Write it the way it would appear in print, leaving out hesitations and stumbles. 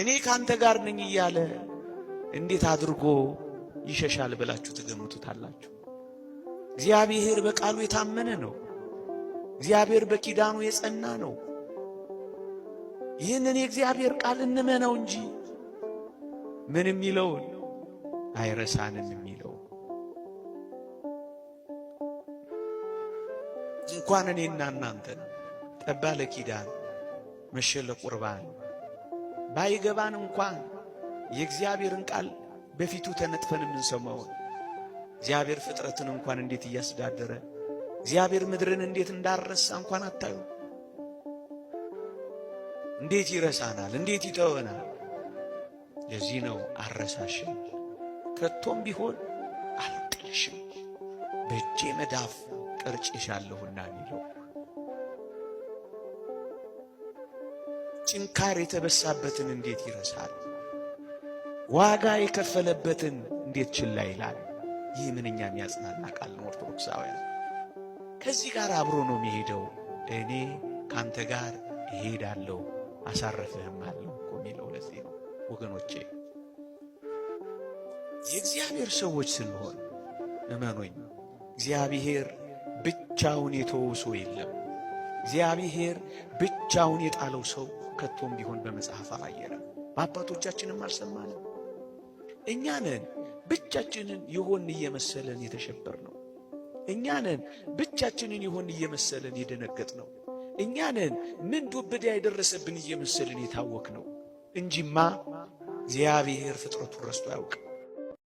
እኔ ካንተ ጋር ነኝ እያለ እንዴት አድርጎ ይሸሻል ብላችሁ ትገምቱታላችሁ? እግዚአብሔር በቃሉ የታመነ ነው። እግዚአብሔር በኪዳኑ የጸና ነው። ይህንን የእግዚአብሔር ቃል እንመነው እንጂ ምን የሚለውን አይረሳንም የሚለው እንኳን እኔና እናንተን ጠባ ለኪዳን መሸ ለቁርባን ባይገባን እንኳን የእግዚአብሔርን ቃል በፊቱ ተነጥፈን የምንሰማውን እግዚአብሔር ፍጥረትን እንኳን እንዴት እያስተዳደረ እግዚአብሔር ምድርን እንዴት እንዳረሳ እንኳን አታዩ። እንዴት ይረሳናል? እንዴት ይተወናል? ለዚህ ነው አረሳሽም፣ ከቶም ቢሆን አልጥልሽም፣ በእጄ መዳፍ ቀርጬሻለሁና የሚለው። ጭንካር የተበሳበትን እንዴት ይረሳል? ዋጋ የከፈለበትን እንዴት ችላ ይላል? ይህ ምንኛ የሚያጽናና ቃል ነው። ኦርቶዶክሳውያን ከዚህ ጋር አብሮ ነው የሚሄደው። እኔ ካንተ ጋር እሄዳለሁ አሳረፍህም አለው እኮ የሚለው ለዚህ ነው ወገኖቼ። የእግዚአብሔር ሰዎች ስንሆን እመኖኝ፣ እግዚአብሔር ብቻውን የተወው ሰው የለም። እግዚአብሔር ብቻውን የጣለው ሰው ከቶም ቢሆን በመጽሐፍ አላየንም፣ በአባቶቻችንም አልሰማንም። እኛ ነን ብቻችንን የሆን እየመሰለን የተሸበር ነው። እኛ ነን ብቻችንን የሆን እየመሰለን የደነገጥ ነው። እኛ ነን ምን ዱብዳ የደረሰብን እየመሰለን የታወክ ነው እንጂማ እግዚአብሔር ፍጥረቱን ረስቶ አያውቅም።